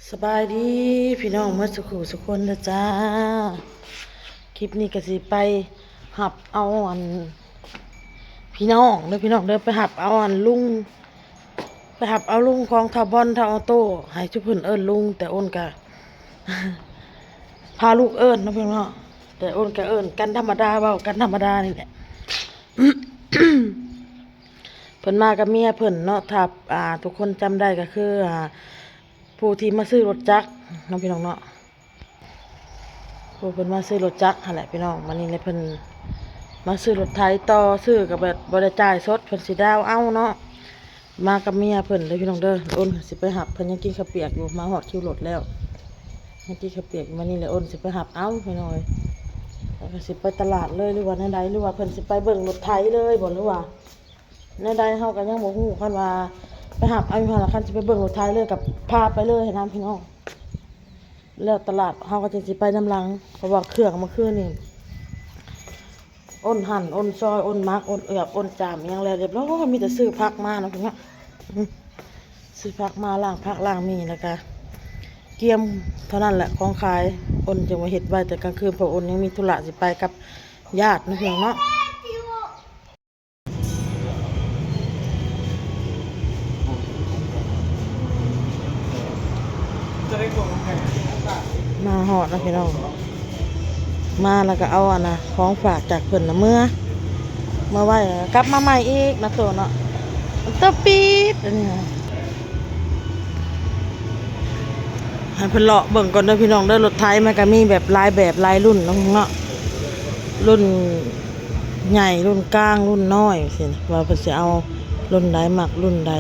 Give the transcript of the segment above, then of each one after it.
ສະບາຍດີພີ່ນ້ອງໝົດສູ່ຄູ່ສູ່ຄົນເດີຈ້າ. ຄລິບນີ້ກໍຊິໄປຮັບເອົາອັນ ພີ່ນ້ອງເດີ ພີ່ນ້ອງເດີ ໄປຮັບເອົາອັນລຸງ ໄປຮັບເອົາລຸງຂອງທ້າວບອນ ທ້າວອອໂຕ້ ໃຫ້ຊຸມເພິ່ນເອີ້ນລຸງ ແຕ່ໂອນກະ ພາລູກເອີ້ນເນາະພີ່ນ້ອງເນາະ ແຕ່ໂອນກະເອີ້ນກັນທຳມະດາ ເວົ້າກັນທຳມະດານີ້ແຫຼະ. ເພິ່ນມາກັບເມຍເພິ່ນເນາະ ຖ້າ ອ່າ ທຸກຄົນຈຳໄດ້ກໍຄື ອ່າ ຜູ້ທີ່ມາຊື້ລົດຈັກເນາະ ພີ່ນ້ອງເນາະ. ໂອ້ ເພິ່ນມາຊື້ລົດຈັກຫັ້ນແຫຼະພີ່ນ້ອງ. ບາດນີ້ແຫຼະເພິ່ນມາຊື້ລົດໄຖຕໍ່ ຊື້ກໍແບບບໍ່ໄດ້ຈ່າຍສົດ ເພິ່ນຊິດາວເອົາເນາະ. ມາກັບເມຍເພິ່ນເດີພີ່ນ້ອງເດີ. ໂອນຊິໄປຮັບ ເພິ່ນຍັງກິນເຂົ້າປຽກຢູ່ ມາຮອດຄິວລົດແລ້ວ ຍັງກິນເຂົ້າປຽກຢູ່. ບາດນີ້ແຫຼະໂອນຊິໄປຮັບເອົາພີ່ນ້ອງເອີຍ ແລ້ວກໍຊິໄປຕະຫຼາດເລີຍ ຫຼືວ່າແນວໃດ ຫຼືວ່າເພິ່ນຊິໄປເບິ່ງລົດໄຖເລີຍບໍ່ ຫຼືວ່າ ແນວໃດເຮົາກໍຍັງບໍ່ຮູ້. ຄັນວ່າໄປຮັບເອົາຢູ່ຫັ້ນລະ ຄັນຊິໄປເບິ່ງລົດໄຖເລີຍກໍພາໄປເລີຍຫັ້ນນະພີ່ນ້ອງ. ແລ້ວຕະຫຼາດເຮົາກໍຈັ່ງຊິໄປນຳຫຼັງ ເພາະວ່າເຄື່ອງເມື່ອຄືນນີ້ ໂອນຫັ່ນ ໂອນຊອຍ ໂອນໝັກ ໂອນເອືອບ ໂອນຈາມ ອີ່ຫຍັງແລ້ວຮຽບຮ້ອຍ ມີແຕ່ຊື້ຜັກມາເນາະພີ່ນ້ອງ. ອືມ ຊື້ຜັກມາ ລ້າງຜັກລ້າງໝີ່ ແລ້ວກໍກຽມເທົ່ານັ້ນແຫຼະ ຂອງຂາຍ. ໂອນຈຶ່ງວ່າເຮັດໄວ້ແຕ່ກາງຄືນ ເພາະໂອນຍັງມີທຸລະຊິໄປກັບຍາດເນາະພີ່ນ້ອງເນາະ. ມາຮອດແລ້ວພີ່ນ້ອງ ມາແລ້ວກໍເອົາອັນນະ ຂອງຝາກຈາກເພິ່ນນະເມືອ ເມືອໄວ້ ກັບມາໃໝ່ອີກນະໂຕເນາະ. ມັນເຕີປີດອັນນີ້ ໃຫ້ເພິ່ນເລາະເບິ່ງກ່ອນເດີພີ່ນ້ອງເດີ. ລົດໄຖມັນກໍມີແບບຫຼາຍແບບຫຼາຍລຸ້ນເນາະ ລຸ້ນໃຫຍ່ ລຸ້ນກາງ ລຸ້ນນ້ອຍ ຈັ່ງຊີ້ນະ ວ່າເພິ່ນຊິເອົາລຸ້ນໃດ ມັກລຸ້ນໃດ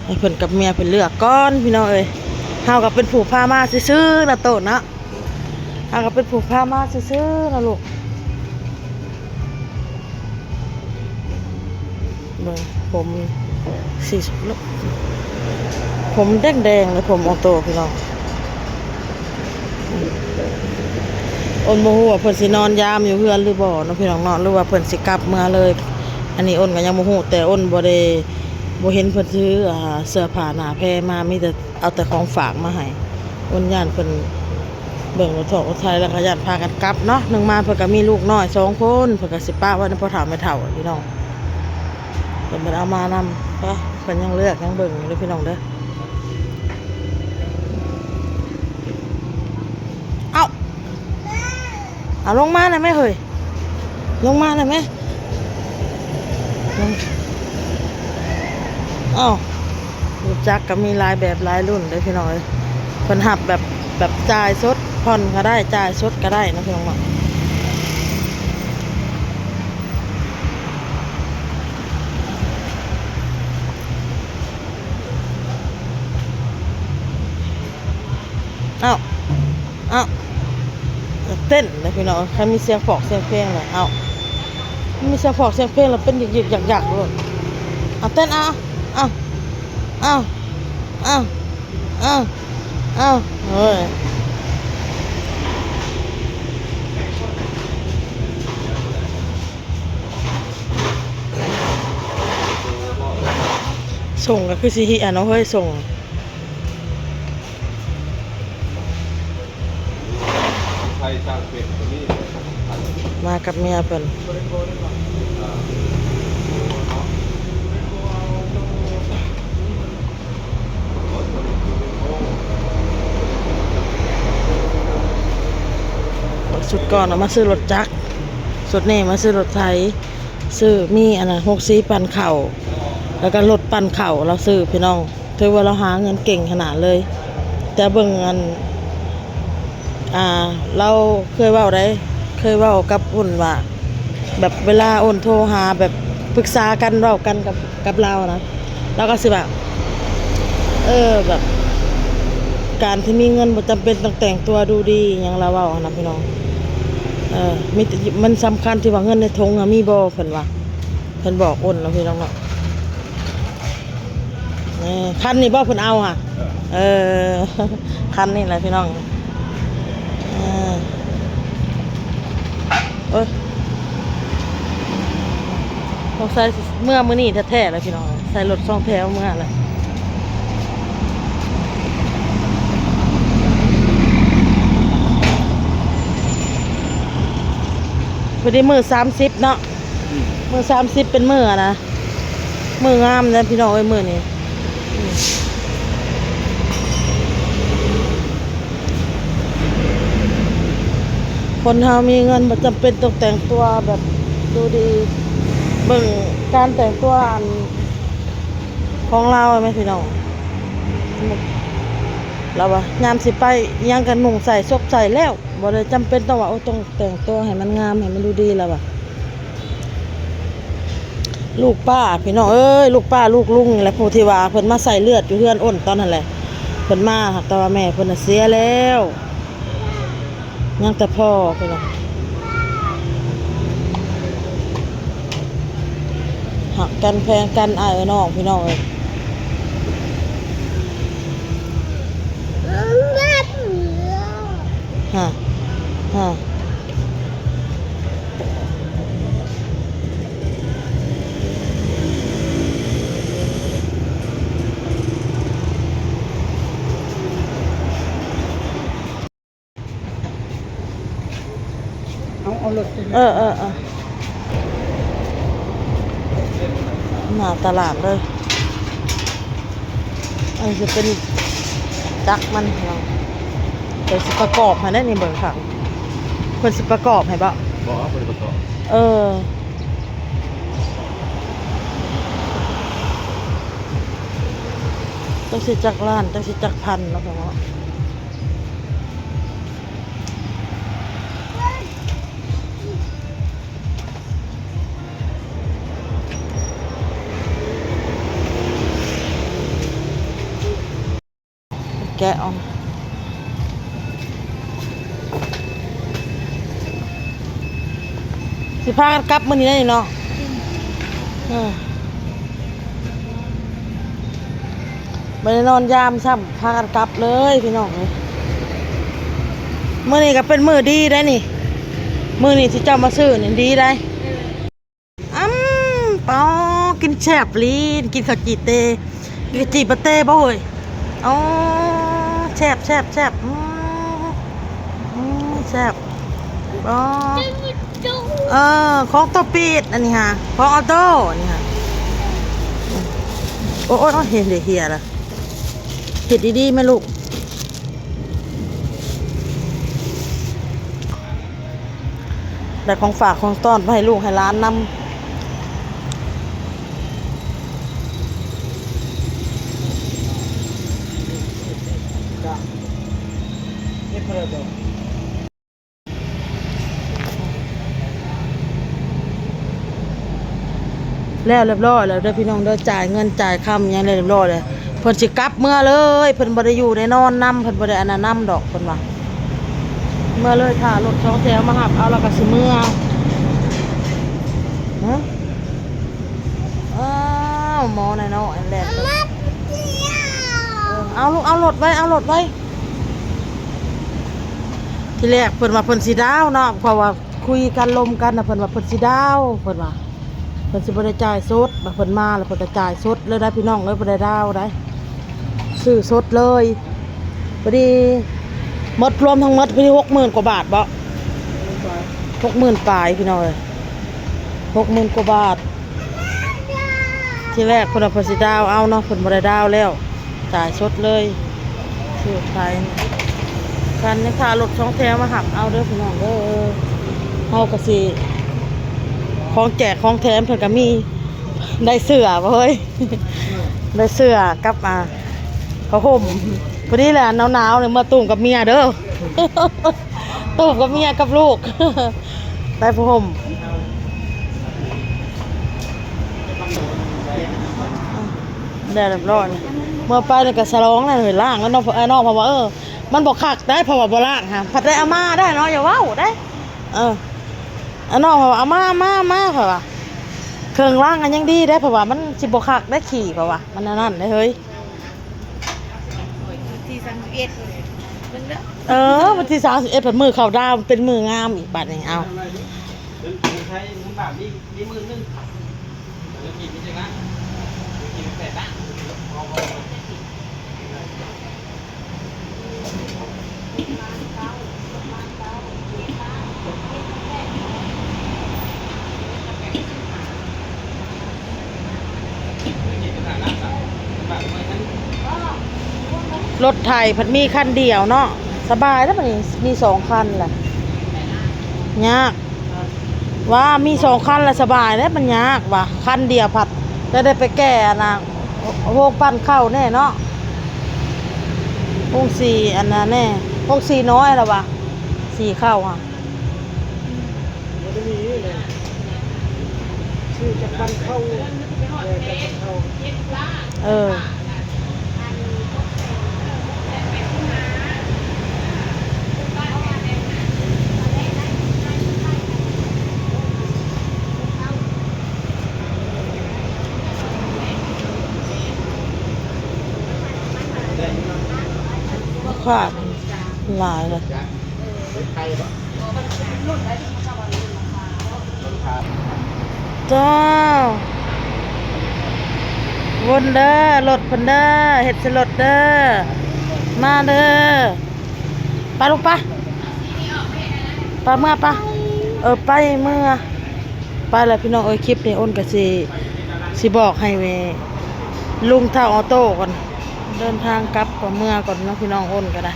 ໃຫ້ເພິ່ນກັບເມຍເພິ່ນເລືອກກ່ອນພີ່ນ້ອງເອີຍ. ເຮົາກໍເປັນຜູ້ພາມາຊື່ໆນະໂຕເນາະ ເຮົາກໍເປັນຜູ້ພາມາຊື່ໆນະລູກ. ເບິ່ງຜົມສີ ຜົມແດງໆເລີຍ ຜົມອອໂຕ້ພີ່ນ້ອງ. ໂອນບໍ່ຮູ້ວ່າເພິ່ນຊິນອນຢາມຢູ່ເຮືອນຫຼືບໍ່ເນາະ ພີ່ນ້ອງເນາະ ຫຼືວ່າເພິ່ນຊິກັບເມືອເລີຍ ອັນນີ້ໂອນກໍຍັງບໍ່ຮູ້. ແຕ່ໂອນບໍ່ໄດ້ ບໍ່ເຫັນເພິ່ນຖື ອ່າ ເສື້ອຜ້າໜ້າແພມາ ມີແຕ່ ເອົາແຕ່ຂອງຝາກມາໃຫ້ ໂອນຢ້ານເພິ່ນເບິ່ງລົດຖອກລົດໄຖ ແລ້ວກໍຢ້ານພາກັນກັບເນາະ. ໜຶ່ງມາເພິ່ນກໍມີລູກນ້ອຍສອງຄົນ ເພິ່ນກໍຊິປະໄວ້ນຳພໍ່ເຖົ້າແມ່ເຖົ້າພີ່ນ້ອງ. ເພິ່ນບໍ່ໄດ້ເອົາມານຳ ເພິ່ນຍັງເລືອກຍັງເບິ່ງຢູ່ເດີພີ່ນ້ອງເດີ. ເອົ້າ ເອົາລົງມາແລ້ວແມະເຮີ້ຍ ລົງມາແລ້ວແມະ. ເອົ້າ ລົດຈັກກໍມີຫຼາຍແບບຫຼາຍລຸ້ນເດີພີ່ນ້ອງເອີຍ. ເພິ່ນຮັບແບບ ແບບຈ່າຍສົດ ຜ່ອນກໍໄດ້ ຈ່າຍສົດກໍໄດ້ເນາະພີ່ນ້ອງເນາະ. ເອົ້າ ເອົ້າ ເຕັ້ນເດ້ພີ່ນ້ອງ. ຄັນມີສຽງຟອກສຽງເພງລະ ເອົ້າ ມີສຽງຟອກສຽງເພງລະເປັນຍຶກໆຍັກໆໂລດ. ເອົາ ເຕັ້ນ ເອົາ ເອົາ ເອົາ ເອົາ ເອົາ ເອົາ ເອີຍ. ສົ່ງກໍຄືຊິເຫຍເນາະເຮີ້ຍ ສົ່ງ. ມາກັບເມຍເພິ່ນ. ຊຸດກ່ອນເອົາມາຊື້ລົດຈັກ ຊຸດນີ້ມາຊື້ລົດໄຖ ຊື້ມີອັນນັ້ນ ຫົກສີ່ປັ່ນເຂົ້າ ແລ້ວກໍລົດປັ່ນເຂົ້າລາວຊື້ພີ່ນ້ອງ. ຖືວ່າລາວຫາເງິນເກັ່ງຂະໜາດເລີຍ ແຕ່ເບິ່ງອັນ ອ່າ ລາວເຄີຍເວົ້າໃດ ເຄີຍເວົ້າກັບອຸ່ນວ່າ ແບບເວລາອຸ່ນໂທຫາ ແບບປຶກສາກັນ ເວົ້າກັນກັບ ກັບລາວນະ ລາວກໍຊິວ່າ ເອີ ແບບການທີ່ມີເງິນບໍ່ຈຳເປັນຕ້ອງແຕ່ງຕົວດູດີຫຍັງ ລາວເວົ້າຫັ້ນນະພີ່ນ້ອງ. ເອີ ມີແຕ່ ມັນສຳຄັນທີ່ວ່າເງິນໃນຖົງນະມີບໍ່ ເພິ່ນວ່າ ເພິ່ນບອກອຸ່ນເນາະພີ່ນ້ອງເນາະ. ເອີ ຄັນນີ້ບໍ່ເພິ່ນເອົາຫະ? ເອີ ຄັນນີ້ແຫຼະພີ່ນ້ອງ. ເອີ ໂອ້ຍ ສົງໄສເມືອມື້ນີ້ແທ້ໆແຫຼະພີ່ນ້ອງ ໃສ່ລົດສອງແຖວເມືອແຫຼະ. ພໍດີມື້ສາມສິບເນາະ ອືມ ມື້ສາມສິບເປັນມື້ອັນນະ ມື້ງາມເດ້ພີ່ນ້ອງເອີຍ ມື້ນີ້ ອືມ ຄົນເຮົາມີເງິນບໍ່ຈຳເປັນຕ້ອງແຕ່ງຕົວແບບດູດີ ເບິ່ງການແຕ່ງຕົວອັນຂອງລາວແມ່ນບໍ່ພີ່ນ້ອງ ລາວວ່າຍາມຊິໄປຫຍັງກໍນຸ່ງໃສ່ ສົບໃສ່ແລ້ວ ບໍ່ໄດ້ຈຳເປັນຕ້ອງວ່າ ໂອ້ ຕ້ອງແຕ່ງຕົວໃຫ້ມັນງາມ ໃຫ້ມັນດູດີ ລາວວ່າ ລູກປ້າພີ່ນ້ອງເອີຍ ລູກປ້າລູກລຸງນີ້ແຫຼະ ຜູ້ທີ່ວ່າເພິ່ນມາໃສ່ເລືອດຢູ່ເຮືອນໂອ້ນຕອນນັ້ນແຫຼະ ເພິ່ນມາ ແຕ່ວ່າແມ່ເພິ່ນນະເສຍແລ້ວ ຍັງແຕ່ພໍ່ພຸ້ນລະ ຮັກກັນແພງກັນອ້າຍເອີຍນ້ອງພີ່ນ້ອງເອີຍ ຮະ ຮະ. ເອົາ ເອົາລົດໄປ ເອີ ເອີ ເອີ ໜ້າຕະຫຼາດເລີຍ ອັນນີ້ຊິເປັນຈັກມັນ ເພິ່ນຊິປະກອບໃຫ້ໄດ໋ນີ້ ເບິ່ງຂ້າງ ເພິ່ນຊິປະກອບໃຫ້ບໍ່? ບໍ່ ບໍ່ໄດ້ປະກອບ ເອີ ຈັກຊິຈັກລ້ານ ຈັກຊິຈັກພັນເນາະ ເນາະ. ແກະອອກ ຊິພາກັນກັບມື້ນີ້ໄດ໋ເນາະ ອືມ ເອີ. ບໍ່ໄດ້ນອນຢາມຊ້ຳ ພາກັນກັບເລີຍພີ່ນ້ອງເອີຍ ມື້ນີ້ກໍເປັນມື້ດີໄດ໋ນີ້ ມື້ນີ້ທີ່ເຈົ້າມາຊື້ນີ້ດີໄດ໋ ອືມ ປາ ກິນແຊບອີ່ຫຼີ ກິນເຂົ້າຈີ່ເຕ ກິນເຂົ້າຈີ່ປາເຕບໍ່ເຮີ້ຍ ອໍ ແຊບ ແຊບ ແຊບ ອືມ ອືມ ແຊບ ອໍ. ເອີ ຂອງໂຕປີດອັນນີ້ຫາ ຂອງອໍໂຕ້ອັນນີ້ຫາ ໂອ້ຍ ໂອ້ຍ ເຫັນເດ ເຫຍລະ ເຮັດດີໆແມ່ລູກ ໄດ້ຂອງຝາກຂອງຕ້ອນມາໃຫ້ລູກໃຫ້ຫຼານນຳ. ແລ້ວຮຽບຮ້ອຍແລ້ວເດີພີ່ນ້ອງເດີ ຈ່າຍເງິນຈ່າຍຄຳຫຍັງແລ້ວຮຽບຮ້ອຍແລ້ວ ເພິ່ນຊິກັບເມືອເລີຍ ເພິ່ນບໍ່ໄດ້ຢູ່ໄດ້ນອນນຳ ເພິ່ນບໍ່ໄດ້ອັນນັ້ນນຳດອກ ເພິ່ນວ່າ ເມືອເລີຍ ຖ້າລົດສອງແຖວມາຮັບເອົາ ແລ້ວກໍຊິເມືອ. ຮະ ອ້າວ ໝໍນ້ອຍໆ ແລ່ນ ເອີ ເອົາລູກ ເອົາລົດໄວ້ ເອົາລົດໄວ້. ທີແລກເພິ່ນວ່າເພິ່ນຊິດາວເນາະ ເພາະວ່າຄຸຍກັນລົມກັນນະ ເພິ່ນວ່າເພິ່ນຊິດາວ ເພິ່ນວ່າເພິ່ນຊິບໍ່ໄດ້ຈ່າຍສົດ ບາດເພິ່ນມາແລ້ວເພິ່ນກໍຈ່າຍສົດເລີຍໄດ໋ພີ່ນ້ອງເອີຍ ບໍ່ໄດ້ດາວໄດ໋ ຊື້ສົດເລີຍ. ພໍດີໝົດ ລວມທັງໝົດພໍດີຫົກໝື່ນກວ່າບາດເບາະ ຫົກໝື່ນປາຍພີ່ນ້ອງເອີຍ ຫົກໝື່ນກວ່າບາດ. ທີແລກເພິ່ນວ່າເພິ່ນຊິດາວເອົາເນາະ ເພິ່ນບໍ່ໄດ້ດາວແລ້ວ ຈ່າຍສົດເລີຍ ຊື້ຂາຍ. ຄັນຍັງຖ້າລົດສອງແຖວມາຮັບເອົາເດີພີ່ນ້ອງເດີ ເຮົາກໍຊິ ຂອງແຈກຂອງແຖມເພິ່ນກໍມີ ໄດ້ເສື້ອບໍ່ເຮີ້ຍ ໄດ້ເສື້ອກັບ ອ່າ ຜ້າຫົ່ມ ພໍດີແຫຼະ ໜາວໆນີ້ເມືອຕຸ້ມກັບເມຍເດີ ຕຸ້ມກັບເມຍກັບລູກ ໄດ້ຜ້າຫົ່ມ ແລ້ວຮຽບຮ້ອຍ. ເມືອໄປນີ້ກໍສະຫຼອງແລ້ວ ລ້າງແລ້ວເນາະ ເອີ ນ້ອງເພິ່ນວ່າ ເອີ ມັນບໍ່ຄັກໄດ໋ ເພາະວ່າບໍ່ລ້າງຫາ ພັດໄດ້ເອົາມາໄດ້ເນາະ ຢ່າເວົ້າໄດ໋ ເອີ ອ້າຍນ້ອງເຂົາວ່າ ເອົາມາ ເອົາມາ ເອົາມາ ເຂົາວ່າ ເຄື່ອງລ້າງກໍຍັງດີເດ້ ເພາະວ່າມັນຊິບໍ່ຄັກໄດ້ຂີ້ ເຂົາວ່າ ມັນອັນນັ້ນເດ້ເຮີ້ຍ. ວັນທີສາມສິບເອັດ ເບິ່ງເດີ ເອີ ວັນທີສາມສິບເອັດ ເພິ່ນມື້ເຂົ້າດາວ ເປັນມື້ງາມອີກບາດນີ້ ເອົາ. ເງິນໄທ ເງິນບາດມີ ມີໝື່ນໜຶ່ງ ເງິນກີບມີຈັກລ້ານ ເງິນກີບແປດລ້ານ ພໍ ພໍ ພໍ. ປະມານເກົ້າ ປະມານເກົ້າ ເຈັດລ້ານ ເຈັດແປດ ເກົ້າ ລົດໄຖພັດມີຄັນດຽວເນາະ ສະບາຍແລ້ວບັດນີ້ ມີສອງຄັນລະ ຍາກ ວ່າມີສອງຄັນລະສະບາຍແລ້ວ ມັນຍາກວ່າ ຄັນດຽວພັດ ແຕ່ໄດ້ໄປແກ່ອັນນ່າ ໂຮງປັ່ນເຂົ້າແດ່ເນາະ ໂຮງສີອັນນັ້ນແດ່ ໂຮງສີນ້ອຍລະວ່າ ສີເຂົ້າຫັ້ນ. ບໍ່ໄດ້ມີເລີຍ ຊື້ຈັກປັ່ນເຂົ້າ ແກ່ຈັກປັ່ນເຂົ້າ ເອີ ຄວາມຫຼາຍເລີຍ. ເຈົ້າ ວົນເດີ ລົດເພິ່ນເດີ ເຮັດໃສ່ລົດເດີ ມາເດີ ໄປລູກໄປ ໄປເມືອໄປ ເອີ ໄປເມືອ ໄປແລ້ວພີ່ນ້ອງເອີຍ ຄລິບນີ້ອ້ນກໍຊິ ຊິບອກໃຫ້ລຸງທ້າວອໍໂຕ້ກ່ອນ ເດີນທາງກັບກໍເມືອກ່ອນເນາະ ພີ່ນ້ອງ ອ້ນກໍໄດ້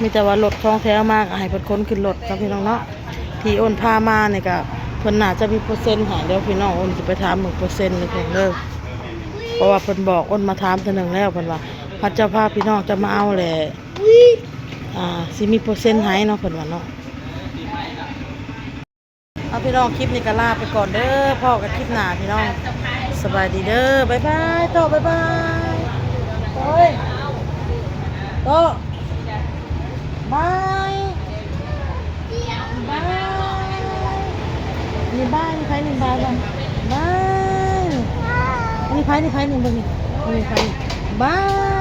ມີແຕ່ວ່າລົດສອງແຖວມາກໍໃຫ້ເພິ່ນຂົນຂຶ້ນລົດເນາະ ພີ່ນ້ອງເນາະ ທີ່ອ້ນພາມານີ້ກໍເພິ່ນໜ້າຈະມີເປີເຊັນໃຫ້ເດີພີ່ນ້ອງ ອ້ນຊິໄປຖາມເບິ່ງເປີເຊັນເດີເພິ່ນເດີ ເພາະວ່າເພິ່ນບອກອ້ນມາຖາມເທື່ອໜຶ່ງແລ້ວ ເພິ່ນວ່າ ຄັນເຈົ້າພາພີ່ນ້ອງເຈົ້າມາເອົາແຫຼະ ອ່າ ຊິມີເປີເຊັນໃຫ້ເນາະ ເພິ່ນວ່າເນາະ. ເອົາ ພີ່ນ້ອງ ຄລິບນີ້ກໍລາໄປກ່ອນເດີ ພໍ້ກັນຄລິບໜ້າພີ່ນ້ອງ ສະບາຍດີເດີ ບາຍບາຍ ໂຕ ບາຍບາຍ ໂອ້ຍ ໂຕ ບາຍ ບາຍ ນີ້ບາຍ ນີ້ໃຜນີ້ ບາຍ ບາຍ ບາຍ ນີ້ໃຜ ນີ້ໃຜນີ້ ເບິ່ງນີ້ ນີ້ໃຜ ບາຍ.